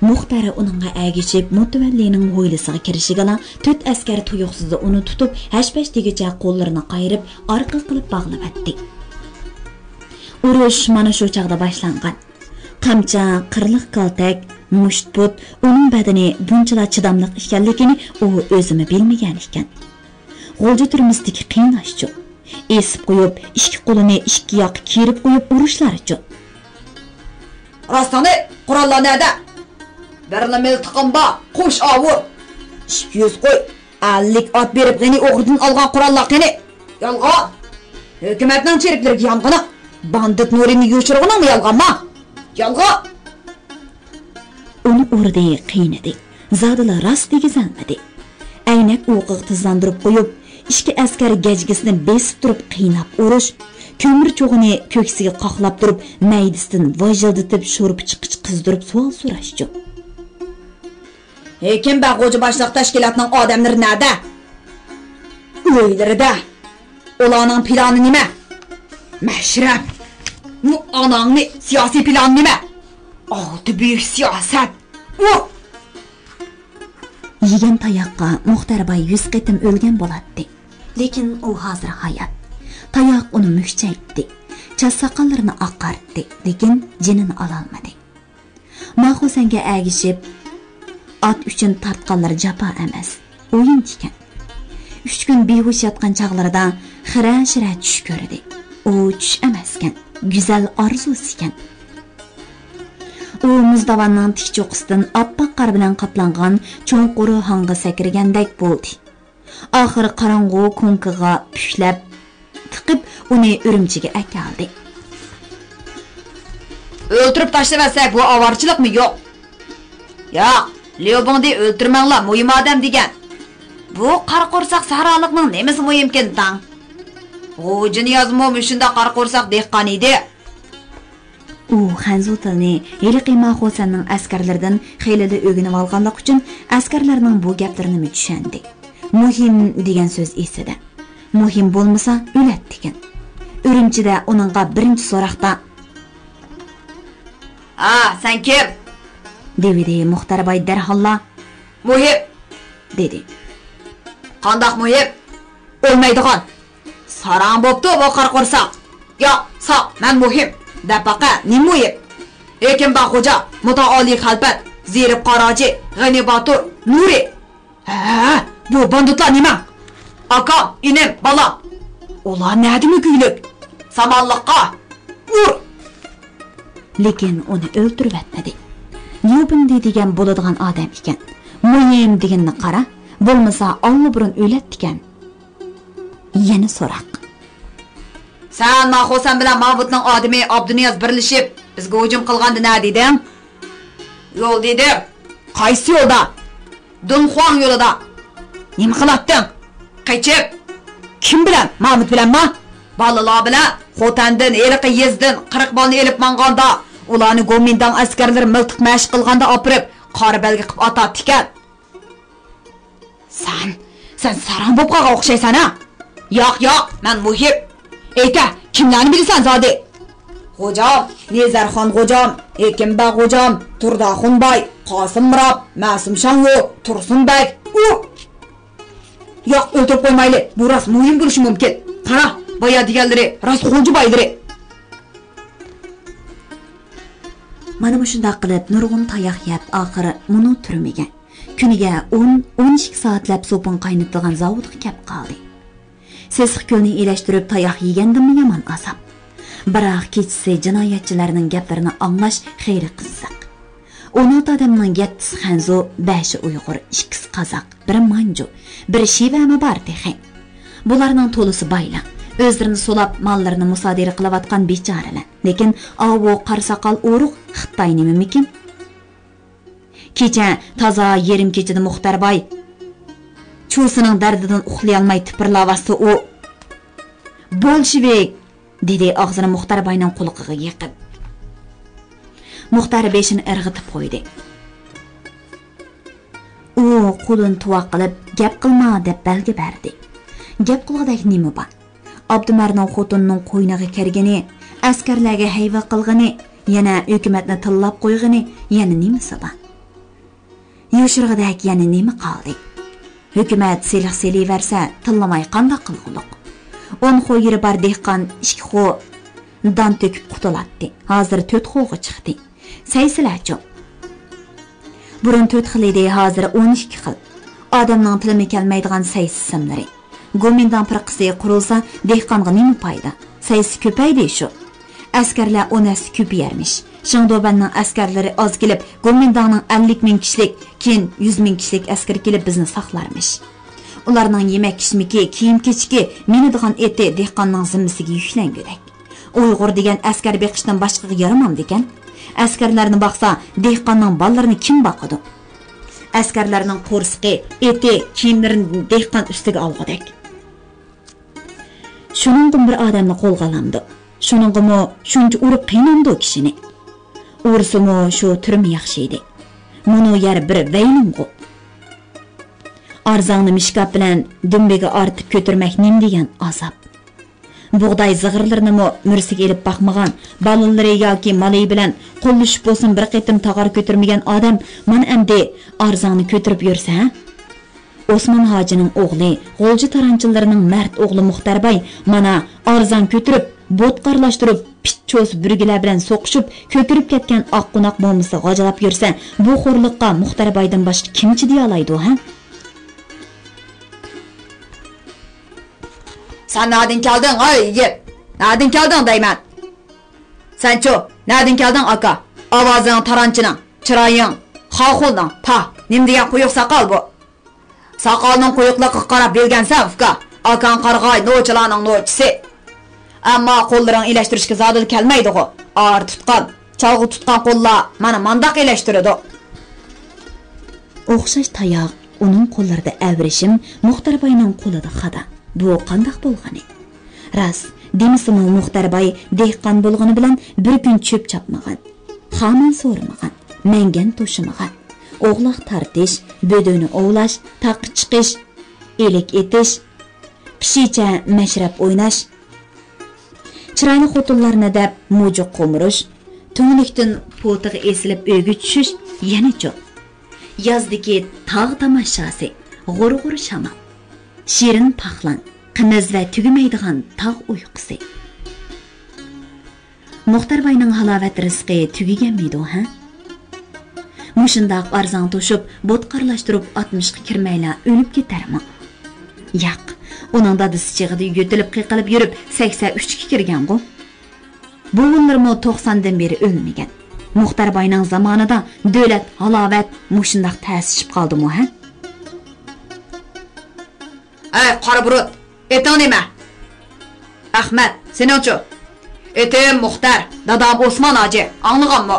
مۇختەر ئۇنىڭغا ئەگىشىپ، مۇتەۋەللىنىڭ ھويلىسىغا كىرىشىگىلا، تۆت ئەسكەر تۇيۇقسىزلا ئۇنى تۇتۇپ، ھەش-پەش دېگۈچە قوللىرىنى قايرىپ، ئارقا قىلىپ باغلىۋەتتى. ئۇرۇش مانا شۇ چاغدا باشلانغان. قامچا، قىرلىق كالتەك، مۇشت-پۇت، ئۇنىڭ بەدىنى بۇنچىلا چىداملىق ئىكەنلىكىنى ئۇ ئۆزىمۇ بىلمىگەن ئىكەن. غۇلجا تۈرمىسىدىكى قىيناشچۇ؟ ئېسىپ قويۇپ، ئىككى قولىنى ئىككى ياققا كېرىپ قويۇپ ئۇرۇشلارچۇ؟ راستىڭنى، قوراللار نەدە؟ بىرلا مىلتىقىم بار، قوش ئاۋۇ. ئىككى يۈز قوي، ئەللىك ئات بېرىپ غېنى ئوغرىدىن ئالغان قوراللار قېنى؟ يالغان! ھۆكۈمەتنىڭ چېرىكلىرىگە يانغىنىڭ، باندىت نۇرىنى يوشۇرغىنىڭمۇ يالغانما؟ يالغان! ئۇنى ئۇردى، قىينىدى. زادىلا راست دېگۈزەلمىدى. ئەينەك ئوقىغا تىزلاندۇرۇپ قويۇپ، ئىككى ئەسكەر گەجگىسىنى بېسىپ تۇرۇپ قىيناپ ئۇرۇش، كۆمۈر چوغىنى كۆكسىگە قاقلاپ تۇرۇپ، مەيدىسىدىن ۋاژىلدىتىپ شورپا چىققىچە قىزدۇرۇپ سوئال سوراشچۇ؟ ھېكىم بەگ غوجا باشلىق تەشكىلاتنىڭ ئادەملىرى نەدە؟ ئۆيلىرىدە. ئۇلارنىڭ پىلانى نېمە؟ مەشرەپ. بۇ ئاناڭنى سىياسىي پىلانى نېمە؟ ئالتە بۈيۈك سىياسەت. ئۇ! يېگەن تاياققا مۇختەر باي يۈز قېتىم ئۆلگەن بولاتتى. لېكىن ئۇ ھازىر ھايات. تاياق ئۇنى مۈكچەيتتى. چاچ ساقاللىرىنى ئاقارتتى، لېكىن جېنىنى ئالالمىدى. ماخۇسەنگە ئەگىشىپ، ئات ئۈچۈن تارتقانلىرى جاپا ئەمەس، ئويۇن ئىكەن. ئۈچ كۈن بىھوش ياتقان چاغلىرىدا خىرە-شىرە چۈش كۆردى. ئۇ چۈش ئەمەسكەن، گۈزەل ئارزۇسىكەن. ئۇ مۇزداۋاننىڭ تىك چوققىسىدىن ئاپئاق قار بىلەن قاپلانغان چوڭقۇر ھاڭغا سەكرىگەندەك بولدى. ئاخىرى قاراڭغۇ كوڭكىغا پۈكلەپ تىقىپ، ئۇنى ئۈرۈمچىگە ئەكەلدى. ئۆلتۈرۈپ تاشلىۋەتسەك، بۇ ئاۋارىچىلىقمۇ يوق؟ ياق، ليۇبىڭدى ئۆلتۈرمەڭلار، مۇھىم ئادەم دېگەن. بۇ قارا قورساق سەھرالىقنىڭ نېمىسى مۇھىمكىن دەڭ؟ غوجىنىيازمۇ مۇشۇنداق قارا قورساق دېھقان ئىدى. ئۇ خەنزۇ تىلىنى ھېلىقى ماخۇسەننىڭ ئەسكەرلىرىدىن خېلىلا ئۆگىنىۋالغانلىقى ئۈچۈن، ئەسكەرلەرنىڭ بۇ گەپلىرىنىمۇ چۈشەندى. مۇھىم دېگەن سۆز ئېسىدە. مۇھىم بولمىسا، ئۆلەتتىكەن. ئۈرۈمچىدە ئۇنىڭغا بىرىنچى سوراقتا، «ھە، سەن كىم؟» دېۋىدى مۇختەر باي دەرھاللا. «مۇھىم!» دېدى. «قانداق مۇھىم؟» «ئۆلمەيدىغان.» «ساراڭ بوپتۇ بۇ قارا قورساق.» «ياق، ساق، مەن مۇھىم.» «دەپ باقە، نېمە مۇھىم؟» «ھېكىم بەگ خوجا، مۇتائالىي خەلپەت، زېرىپ قاراچى، غېنى باتۇر، نۇرى.» «ھە، بۇ باندىتلار نېمە؟» «ئاكام، ئىنىم، بالام.» «ئۇلار نەدە مۈكۈكلۈك؟» «سامانلىققا.» «ئۇر!» لېكىن ئۇنى ئۆلتۈرۈۋەتمىدى. ليۇبىڭدى دېگەن بولىدىغان ئادەم ئىكەن. مۇھىم دېگىنىنى قارا، بولمىسا ئاللىبۇرۇن ئۆلەتتىكەن. يەنە سوراق. «سەن ماخۇسەن بىلەن ماۋۇتنىڭ ئادىمى ئابدۇنىياز بىرلىشىپ بىزگە ھۇجۇم قىلغاندا نەدە ئىدىڭ؟» «يول دېدىم.» «قايسى يولدا؟» «دۇنخۇاڭ يولىدا.» «نېمە قىلاتتىڭ؟» «قېچىپ.» «كىم بىلەن؟ مامۇت بىلەنما؟» «بالىلار بىلەن. خوتەندىن، ھېلىقى يېزىدىن قىرىق بالىنى ئېلىپ ماڭغاندا، ئۇلارنى گومىنداڭ ئەسكەرلىرى مىلتىق مەشىق قىلغاندا ئاپىرىپ، قارا بەلگە قىلىپ ئاتاتتىكەن.» «سەن، سەن ساراڭ بوپ قالغان ئوخشايسەن ھە؟» «ياق، ياق، مەن مۇھىم.» «ئېيتە، كىملەرنى بىلىسەن زادى؟» «غوجام، نېزەرخان غوجام، ھېكىم بەگ غوجام، تۇرداخۇن باي، قاسىم مىراب، مەسۇم شاڭيۇ، تۇرسۇن بەگ.» «ئۇ!» «ياق، ئۆلتۈرۈپ قويمايلى، بۇ راست مۇھىم بولۇشى مۇمكىن. قارا، بايا دېگەنلىرى راست غۇلجا بايلىرى.» مانا مۇشۇنداق قىلىپ نۇرغۇن تاياق يەپ، ئاخىرى مۇنۇ تۈرمىگە، كۈنىگە ئون، ئون ئىككى سائەتلەپ سوپۇن قاينىتىدىغان زاۋۇتقا كەپ قالدى. سېسىق كۆلنى ئىلەشتۈرۈپ تاياق يېگەندىنمۇ يامان ئازاب. بىراق كېچىسى جىنايەتچىلەرنىڭ گەپلىرىنى ئاڭلاش خېلى قىزىق. ئون ئالتە ئادەمنىڭ يەتتىسى خەنزۇ، بەشى ئۇيغۇر، ئىككىسى قازاق، بىرى مانجۇ، بىرى شىۋەمۇ بار تېخى. بۇلارنىڭ تولىسى بايلار. ئۆزلىرىنى سولاپ، ماللىرىنى مۇسادىرە قىلىۋاتقان بىچارىلەر. لېكىن ئاۋۇ قارا ساقال ئورۇق خىتاي نېمىمىكىن؟ كېچە تازا يېرىم كېچىدە مۇختەر باي چۇسىنىڭ دەردىدىن ئۇخلىيالماي تىپىرلاۋاتسا ئۇ، بولشېۋىك! دېدى ئاغزىنى مۇختەر باينىڭ قۇلىقىغا يېقىپ. مۇختەر بېشىنى ئىرغىتىپ قويدى. ئۇ قولىنى تۇۋاق قىلىپ، گەپ قىلما دەپ بەلگە بەردى. گەپ قىلغۇدەك نېمە بار؟ ئابدۇمەرنىڭ خوتۇنىنىڭ قوينىغا كىرگىنى، ئەسكەرلەرگە ھەيۋە قىلغىنى، يەنە ھۆكۈمەتنى تىللاپ قويغىنى، يەنە نېمىسى بار؟ يوشۇرغۇدەك يەنە نېمە قالدى؟ ھۆكۈمەت سېلىق سېلىۋەرسە، تىللىماي قانداق قىلغۇلۇق؟ ئون خو يېرى بار دېھقان ئىككى خو دان تۆكۈپ قۇتۇلاتتى. ھازىر تۆت خوغا چىقتى. سەي سىلەرچۇ؟ بۇرۇن تۆت خىل ئىدى، ھازىر ئون ئىككى خىل. ئادەمنىڭ تىلىمۇ كەلمەيدىغان سەي سىسىملىرى. گومىنداڭ پىرقىسى قۇرۇلسا، دېھقانغا نېمە پايدا؟ سەيسى كۆپەيدى شۇ. ئەسكەرلەر ئون ھەسسە كۆپىيەرمىش. شېڭدۇبەننىڭ ئەسكەرلىرى ئاز كېلىپ، گومىنداڭنىڭ ئەللىك مىڭ كىشىلىك، كېيىن يۈز مىڭ كىشىلىك ئەسكىرى كېلىپ بىزنى ساقلارمىش. ئۇلارنىڭ يېمەك-ئىچمىكى، كىيىم-كېچىكى، مىنىدىغان ئېتى دېھقاننىڭ زىممىسىگە يۈكلەنگۈدەك. ئۇيغۇر دېگەن ئەسكەر بېقىشتىن باشقىغا يارىمامدىكەن؟ ئەسكەرلەرنى باقسا، دېھقاننىڭ بالىلىرىنى كىم باقىدۇ؟ ئەسكەرلەرنىڭ قورسىقى، ئېتى، كىيىملىرىنى دېھقان ئۈستىگە ئالغۇدەك. شۇنىڭغىمۇ بىر ئادەمنى قولغا ئالامدۇ؟ شۇنىڭغىمۇ شۇنچە ئۇرۇپ قىينامدۇ كىشىنى؟ ئۇرسىمۇ شۇ تۈرمە ياخشى ئىدى. مۇنۇ يەر بىر ۋەيلىنغۇ. ئارزاڭنى مىشكاپ بىلەن دۈمبىگە ئارتىپ كۆتۈرمەك نېمە دېگەن ئازاب. بۇغداي زىغىرلىرىنىمۇ مۈرىسىگە ئېلىپ باقمىغان، بالىلىرى ياكى مالى بىلەن قوللىشىپ بولسۇن بىر قېتىم تاغار كۆتۈرمىگەن ئادەم مانا ئەمدى ئارزاڭنى كۆتۈرۈپ يۈرسە، ھە؟ ئوسمان ھاجىنىڭ ئوغلى غۇلجا تارانچىلىرىنىڭ مەرد ئوغلى مۇختەر باي مانا ئارزاڭ كۆتۈرۈپ، بوتقا ئارىلاشتۇرۇپ، پىت چوس بۈرگىلەر بىلەن سوقۇشۇپ، كۆكىرىپ كەتكەن ئاققۇناق مومىسى غاجىلاپ يۈرسە، بۇ خورلۇققا مۇختەر بايدىن باشقا كىم چىدىيالايدۇ، ھە؟ سەن نەدىن كەلدىڭ، ھەي يىگىت؟ نەدىن كەلدىڭ دەيمەن. سەنچۇ، نەدىن كەلدىڭ ئاكا؟ ئاۋازىڭ تارانچىنىڭ، چىرايىڭ خاخولنىڭ، پاھ، نېمە دېگەن قويۇق ساقال بۇ. ساقالنىڭ قويۇقلۇقىغا قاراپ بىلگەنسەن ئۇكا، ئاكاڭ قارىغاي نوچىلارنىڭ نوچىسى. ئەمما قوللىرىڭ ئىلەشتۈرۈشكە زادىلا كەلمەيدىغۇ. ئار تۇتقان، چالغۇ تۇتقان قوللار مانا مانداق ئىلەشتۈرىدۇ. ئوخشاش تاياق ئۇنىڭ قوللىرىدا ئەۋرىشىم، مۇختەر باينىڭ قولىدا خادا. بۇ قانداق بولغىنى؟ راست، دېمىسىمۇ مۇختەر باي دېھقان بولغىنى بىلەن بىر كۈن چۆپ چاپمىغان، خامان سورىمىغان، مەڭگەن توشىمىغان. ئوغلاق تارتىش، بۆدۈنە ئوۋلاش، تاغقا چىقىش، ئېلىك ئېتىش، پىشىچە مەشرەپ ئويناش، چىرايلىق خوتۇنلارنى دەپ مۇجۇق قومۇرۇش، تۈڭلۈكتىن پوتىغا ئېسىلىپ ئۆيگە چۈشۈش يەنىچۇ؟ يازدىكى تاغ تاماشاسى، غۇر-غۇر شامال، شېرىن پاخلان، قىمىز ۋە تۈگىمەيدىغان تاغ ئۇيقۇسى. مۇختەر باينىڭ ھالاۋەت رىزقى تۈگىگەنمىدۇ، ھە؟ مۇشۇنداق ئارزاڭ توشۇپ، بوتقا ئارىلاشتۇرۇپ ئاتمىشقا كىرمەيلا ئۆلۈپ كېتەرمۇ؟ ياق، ئۇنىڭ دادىسى چېغىدا يۆتىلىپ قېقىلىپ يۈرۈپ، سەكسەن ئۈچكە كىرگەنغۇ. بوۋىلىرىمۇ توقساندىن بېرى ئۆلمىگەن. مۇختەر باينىڭ زامانىدا دۆلەت، ھالاۋەت مۇشۇنداق تەسلىشىپ قالدىمۇ، ھە؟ ئەي، قارا بۇرۇت، ئېتىڭ نېمە؟ ئەخمەت، سېنىڭچۇ؟ ئېتىم مۇختەر، دادام ئوسمان ھاجى، ئاڭلىغانمۇ؟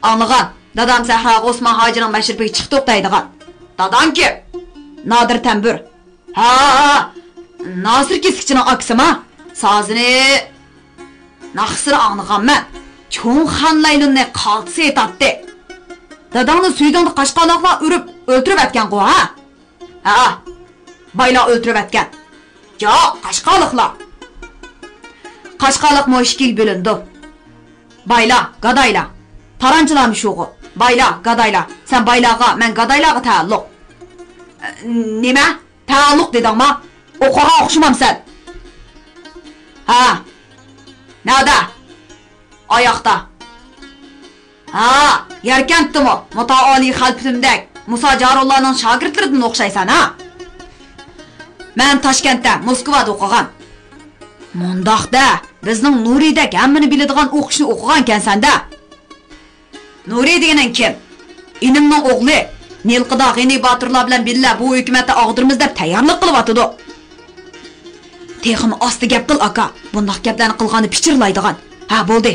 ئاڭلىغان، دادام سەھراغا ئوسمان ھاجىنىڭ مەشرىپىگە چىقتۇق دەيدىغان. داداڭ كىم؟ نادىر تەمبۇر. ھە، ھە، ھە، ناسىر كېسىكچىنىڭ ئاكىسىما؟ سازىنى، ناخشىسىنى ئاڭلىغانمەن. چوڭ خان لەيلۇننى قالتىس ئېيتاتتى. داداڭنى سۈيدۈڭدە قاشقالىقلار ئۇرۇپ ئۆلتۈرۈۋەتكەنغۇ، ھە؟ ھە، بايلار ئۆلتۈرۈۋەتكەن. ياق، قاشقالىقلار. قاشقالىقمۇ ئىككىگە بۆلۈنىدۇ. بايلار، گادايلار. تارانچىلارمۇ شۇغۇ. بايلار، گادايلار. سەن بايلارغا، مەن گادايلارغا تەئەللۇق. نېمە؟ تەئەللۇق دېدىڭما؟ ئوقۇغان ئوخشىمامسەن؟ ھە. نەدە؟ ئاياقتا. ھا، ياركەنتتىمۇ مۇتائالى خەلپىتىمدەك مۇسا جارۇللانىڭ شاگىرتلىرىدىن ئوخشايسەن ھا؟ مەن تاشكەنتتە، موسكۋادا ئوقۇغان. مۇنداق دە، بىزنىڭ نۇرىدەك ھەممىنى بىلىدىغان ئوقۇشنى ئوقۇغانكەنسەن دە. نۇرى دېگىنىڭ كىم؟ ئىنىمنىڭ ئوغلى. نىلقىدا غېنى باتۇرلار بىلەن بىللە بۇ ھۆكۈمەتنى ئاغدۇرىمىز دەپ تەييارلىق قىلىۋاتىدۇ. تېخىمۇ ئاستا گەپ قىل، ئاكا. بۇنداق گەپلەرنى قىلغاندا پىچىرلايدىغان. ھە، بولدى.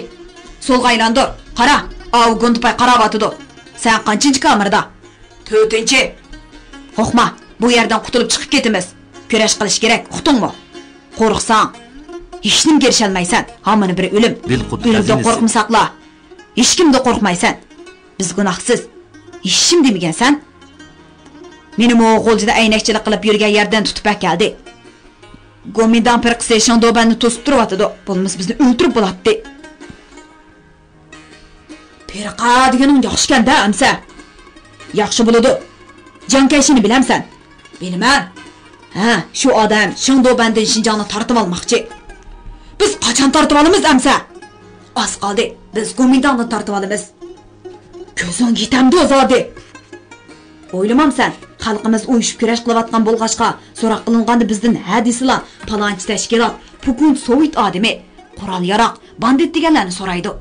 سولغا ئايلاندۇر. قارا، ئاۋۇ گۇندىپاي قاراۋاتىدۇ. سەن قانچىنچى كامېردا؟ تۆتىنچى. قورقما، بۇ يەردىن قۇتۇلۇپ چىقىپ كېتىمىز. كۈرەش قىلىش كېرەك، ئۇقتۇڭمۇ؟ قورقساڭ، ھېچنېمە كىرىشەلمەيسەن. ھامان بىر ئۆلۈم. بىلقۇت ئۆلۈمدىن خەزىنىسى. قورقمىساقلا، ھېچكىمدىن قورقمايسەن. بىز گۇناھسىز. ھېچنېمە دېمىگەنسەن. مېنىمۇ غۇلجىدا ئەينەكچىلىك قىلىپ يۈرگەن يەردىن تۇتۇپ ئەكەلدى. گومىنداڭ پىرقىسى شېڭدوبەننى توسۇپ تۇرۇۋاتىدۇ. بولمىسا بىزنى ئۆلتۈرۈپ بولاتتى. پىرقە دېگىنىڭ ياخشىكەن-دە ئەمسە. ياخشى بولىدۇ. جاڭ كەيشىنى بىلەمسەن؟ بىلىمەن. ھە، شۇ ئادەم شېڭدوبەندىن شىنجاڭنى تارتىۋالماقچى. بىز قاچان تارتىۋالىمىز ئەمسە؟ ئاز قالدى، بىز گومىنداڭنى تارتىۋالىمىز. كۆزۈڭ يېتەمدۇ زادى؟ ئويلىمامسەن، خەلقىمىز ئۇيۇشۇپ كۈرەش قىلىۋاتقان بولغاچقا، سوراق قىلىنغاندا بىزدىن ھە دېسىلا، پالانچى تەشكىلات، پۇكۇن سوۋېت ئادىمى، قورال-ياراغ، باندىت دېگەنلەرنى سورايدۇ.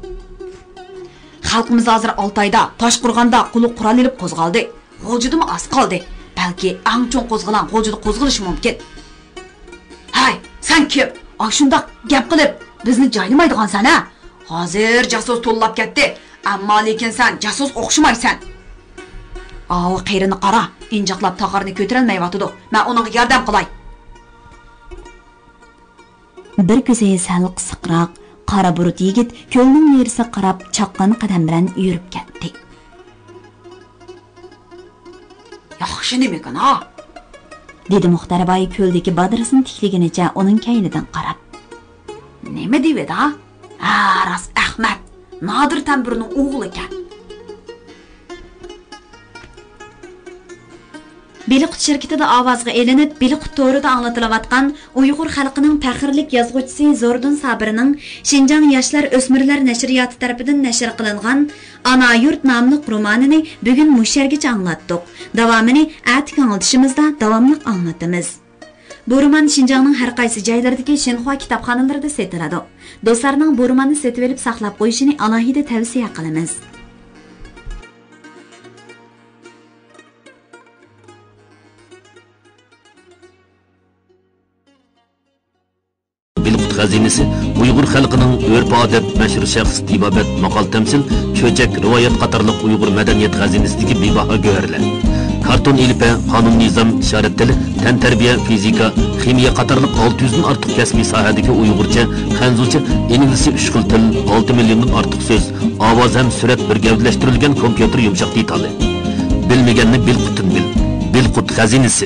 خەلقىمىز ھازىر ئالتايدا، تاشقورغاندا قۇلۇق قورال ئېلىپ قوزغالدى. غۇلجىدىمۇ ئاز قالدى. بەلكى ئەڭ چوڭ قوزغىلاڭ غۇلجىدا قوزغىلىشى مۇمكىن. ھەي، سەن كىم؟ ئاشۇنداق گەپ قىلىپ، بىزنى جايلىمايدىغانسەن ھە؟ ھازىر جاسۇس توللاپ كەتتى. ئەمما لېكىن سەن جاسۇس ئوخشىمايسەن. ئاۋۇ قېرىنى قارا، ئىنجىقلاپ تاغارنى كۆتۈرەلمەيۋاتىدۇ. مەن ئۇنىڭغا ياردەم قىلاي. بىر كۆزى سەل قىسىقراق، قارا بۇرۇت يىگىت كۆلنىڭ نېرىسىگە قاراپ چاققان قەدەم بىلەن يۈرۈپ كەتتى. ياخشى نېمىكىن ھا؟ دېدى مۇختەر باي كۆلدىكى بادرىسىنى تىكلىگىنىچە ئۇنىڭ كەينىدىن قاراپ. نېمە دېۋىدى ھا؟ ھە، راست، ئەخمەت. نادىر تەمبۇرنىڭ ئوغلىكەن. بىلىقۇت شىركىتىدە ئاۋازغا ئېلىنىپ، بىلىقۇت تورىدا ئاڭلىتىلىۋاتقان ئۇيغۇر خەلقىنىڭ پەخىرلىك يازغۇچىسى زوردۇن سابىرنىڭ شىنجاڭ ياشلار ئۆسمۈرلەر نەشرىياتى تەرىپىدىن نەشر قىلىنغان ئانا يۇرت ناملىق رومانىنى بۈگۈن مۇشۇ يەرگىچە ئاڭلاتتۇق. داۋامىنى ئەتىكى ئاڭلىتىشىمىزدا داۋاملىق ئاڭلىتىمىز. بۇ رومان شىنجاڭنىڭ ھەر قايسى جايلىرىدىكى شىنخۇا كىتابخانىلىرىدا سېتىلىدۇ. دوستلارنىڭ بۇ روماننى سېتىۋېلىپ ساقلاپ قويۇشىنى ئالاھىدە تەۋسىيە قىلىمىز. بىلقۇت خەزىنىسى ئۇيغۇر خەلقىنىڭ ئۆرپ-ئادەت، مەشھۇر شەخس، تېبابەت، ماقال-تەمسىل، چۆچەك، رىۋايەت قاتارلىق ئۇيغۇر مەدەنىيەت خەزىنىسىدىكى بىباھا گۆھەرلەر. كارتون ئېلىپبە، قانۇن-نىزام، ئىشارەت تىلى، تەنتەربىيە، فىزىكا، خىمىيە قاتارلىق ئالتە يۈزدىن ئارتۇق كەسپىي ساھەدىكى ئۇيغۇرچە، خەنزۇچە، ئىنگلىزچە ئۈچ خىل تىل، ئالتە مىليوندىن ئارتۇق سۆز، ئاۋاز ھەم سۈرەت بىر گەۋدىلەشتۈرۈلگەن كومپيۇتېر يۇمشاق دېتالى. بىلمىگەننى بىلقۇتتىن بىل. بىلقۇت خەزىنىسى.